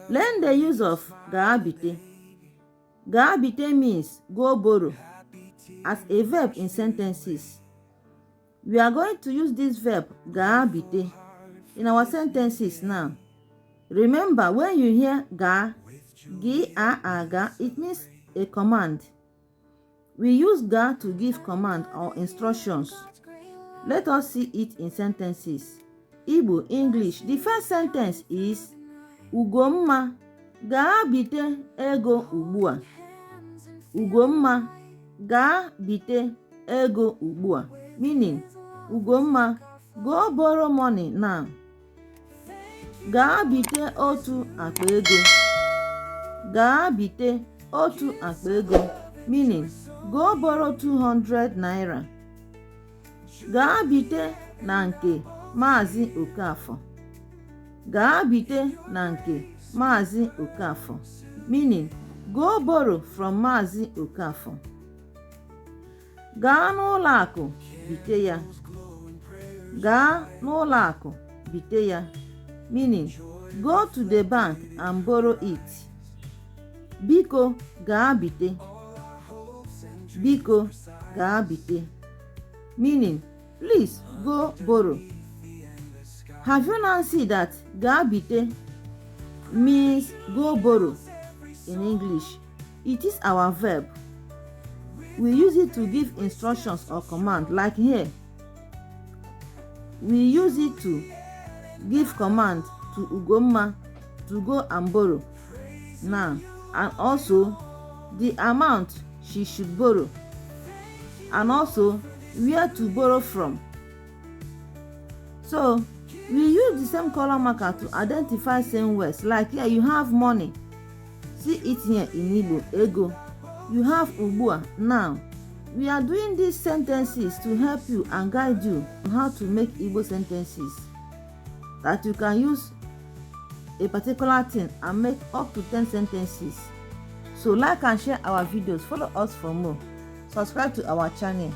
Learn the use of ga-bite. Ga-bite means go borrow as a verb in sentences. We are going to use this verb ga-bite in our sentences now. Remember, when you hear ga, ga, it means a command. We use ga to give command or instructions. Let us see it in sentences. Igbo, English. The first sentence is Ugomma ga-bite ego ugbua. Ugomma ga-bite ego ugbua. Meaning, Ugomma, go borrow money now. Ga-bite otu akpa ego. Ga-bite otu akpa ego. Meaning, go borrow 200 naira. Ga-bite na nke Maazị Okafor. Ga-bite na nke Maazị Okafor. Meaning, go borrow from Maazị Okafor. Gaa n'ụlọ akụ bite ya. Gaa n'ụlọ akụ bite ya. Meaning, go to the bank and borrow it. Biko ga-bite. Biko ga-bite. Meaning, please go borrow. Have you now seen that ga-bite means go borrow in English? It is our verb. We use it to give instructions or command, like here. We use it to give command to Ugomma to go and borrow now, and also the amount she should borrow, and also where to borrow from. So we use the same color marker to identify same words. Like here, you have money. See it here in Igbo, ego. You have ugbua, now. We are doing these sentences to help you and guide you on how to make Igbo sentences that you can use a particular thing and make up to 10 sentences. So like and share our videos. Follow us for more. Subscribe to our channel.